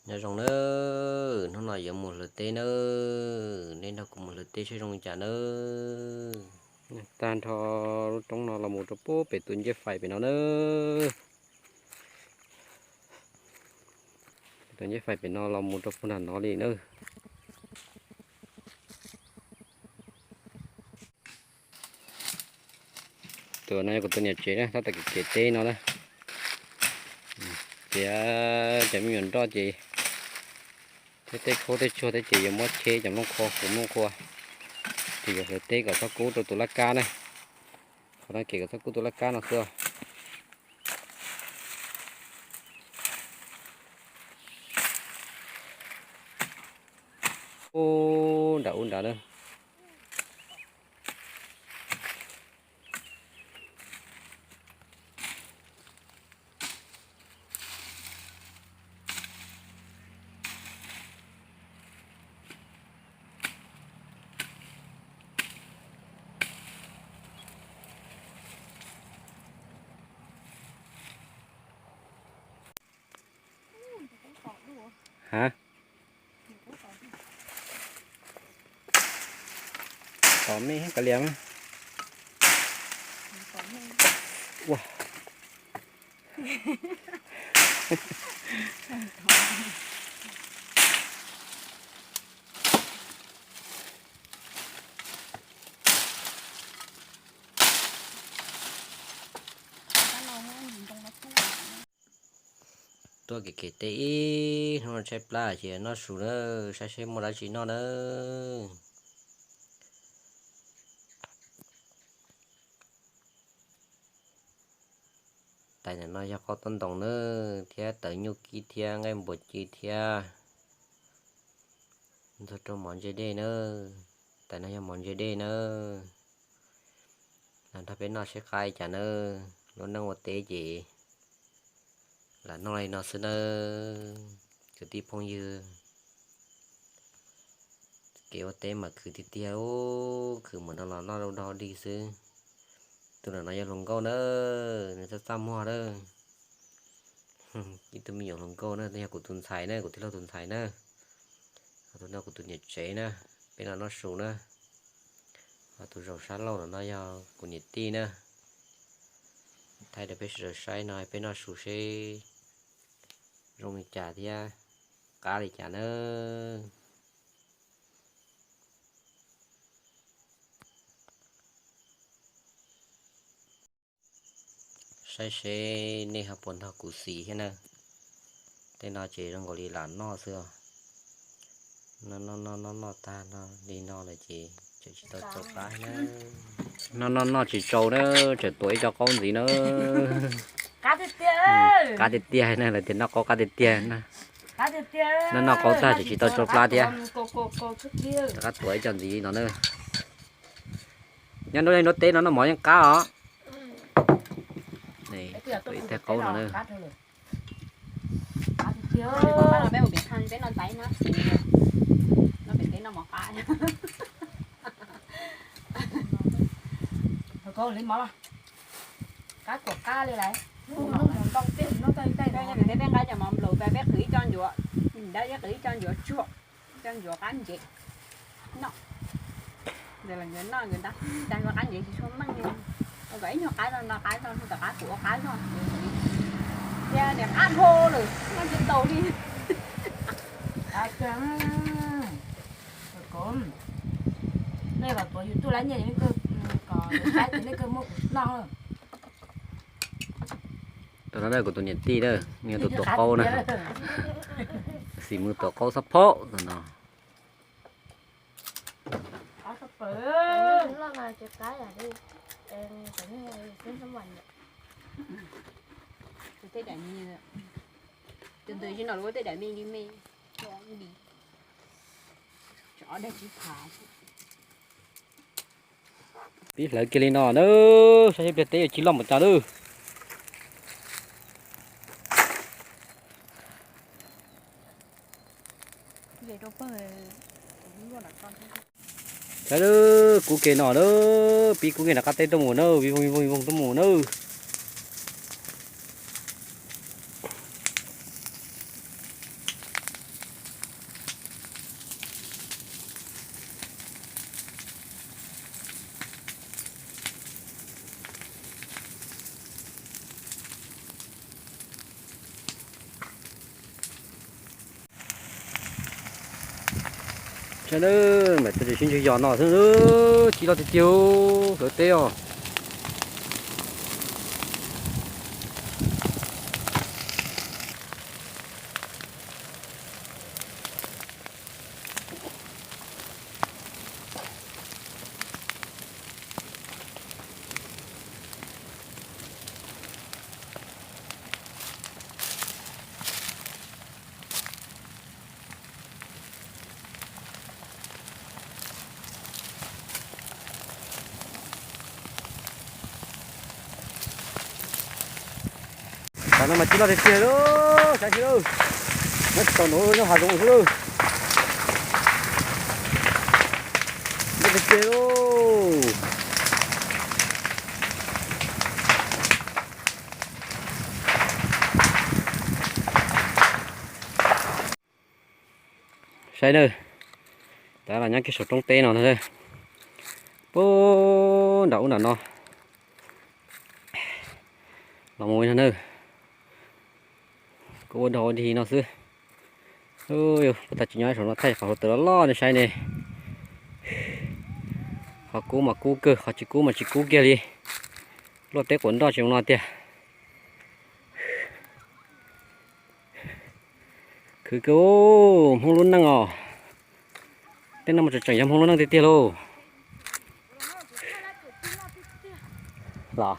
Nyob zoo nawb, hnub no yuav mus hlawv teb nawb, nej nrog kuv mus hlawv teb saib zoo li cas nawb. Tag nrho lub roob no los mus rau pem tus ncej fais pem no nawb. Tus ncej fais pem no los mus rau puag nram no li nawb. Tus no yog kuv tus niam tsev na, tab tom kev kev teb no na. Tias cov me nyuam nroj ces thiab tej khaub tej tsuag thiab ces yuav muab cheb cov nplooj qhuav, kuv nplooj qhuav. Ces yuav hlawv teb kom txhob kub rau tus laj kab na. Qhov no kev kom txhob kub tus laj kab no xwb. Ub nrad ub nrad na. Ha? Tom me kav liam. Ua. Tuaj kev kev teb ib hnub tshaib plab ces noj su na, saib seb muaj dab tsi noj na. Tais ntawm no yog qaub tub ntoos na, thiab tawv nyuj kib thiab nqaij npuas ci thiab ntxuag rau mov ntse dej na. Tais no yog mov ntse dej na. Los nrog peb noj seb qab li cas na. Lub neej ua teb ces lam noj li no xwb nawb kwv tij phooj ywg. Kev ua teb mas khwv tiag tiag, khwv mus no los noj dog dig xwb. Tus ntawm no yog hluas nkauj na, nws txaj txaj muag na. Ib tug me nyuam hluas nkauj na, yog kuv tus ntxhais na, kuv tij laug tus ntxhais na. Ho tus no kuv tus niam tsev na, peb no noj su na. Ho tus zaum sab laug no yog kuv niam tij na. Thaij rau peb sawv daws saib no peb noj su seb zoo li cas thiab qab li cas na. Saib seb nej ho puas nrog kuv xis thiab na. Tej no ces zoo nkaus li lam noj xwb os. Noj noj noj noj noj tag no li no lawm ces tseem tsis tau tsau plab na. Noj noj noj tsis tsau na, tseem tuav ib co qaub ntxiv na. Qab tiag tiag na, lawv tias noj qaub qab tiag tiag na. Noj noj qaub tag tseem tsis tau tsau plab thiab. Rov qab tuav ib co ntxiv li no na. Nyob nruab nruab teb no noj mov yeej qab os. Tuav ib teg qaub no na. Peb nqa cov mov nplaum peb qhwv ib co ncuav, peb qhwv ib co ncuav tsuag, ib co ncuav qab ntsev noj. Nkawd los nkawd noj nkawd ntab tag ua qab ntsev tsis tshua meej li. Ua kom ib nyuag qab no no qab no no tom qab kuv ua qab no. Tias niam qab dhau lawm noj tsis tau li. Nej kom tuav YouTube lab nyiaj kom saib ces nej kawg muab kuv noj. Tus no kuv tus niam tij na, nws yog tus tuav qaub na. Xis mus tuav qaub xab phaum tus no. Pib hlawv kiag li no na, saib seb pliag teb yuav ci loj npaum cas na. Saib kub ke no na, pib kub ke nram qab teb tuaj mus na, vij voog vij voog tuaj mus na. Ntawm tus tsis sib ntswg yos no xwb, ci loj tiag tiag, hlawv teb os. Tam no mas ci loj tiag tiag lauj, saib seb lauj. Nyob tsis tau nov nyob hav zoov xwb lauj. Loj tiag tiag lauj. Saib nawb, tab los nyob kiag saum roob teb no na. Puag nram ub nram no los mus no na. Kuv ua dog ua dig no xwb. Puag ta tsis nyob saum no thaij qhov hluav taws loj loj nej saib ne. Qhov kub mas kub kawg, qhov tsis kub mas tsis kub kiag li. Luaj teb quav nroj tsis zoo no tiag. Khwv kawg, Hmoob lub neej os. Tej no mas tseem tseem yog Hmoob lub neej tiag tiag lauj. Los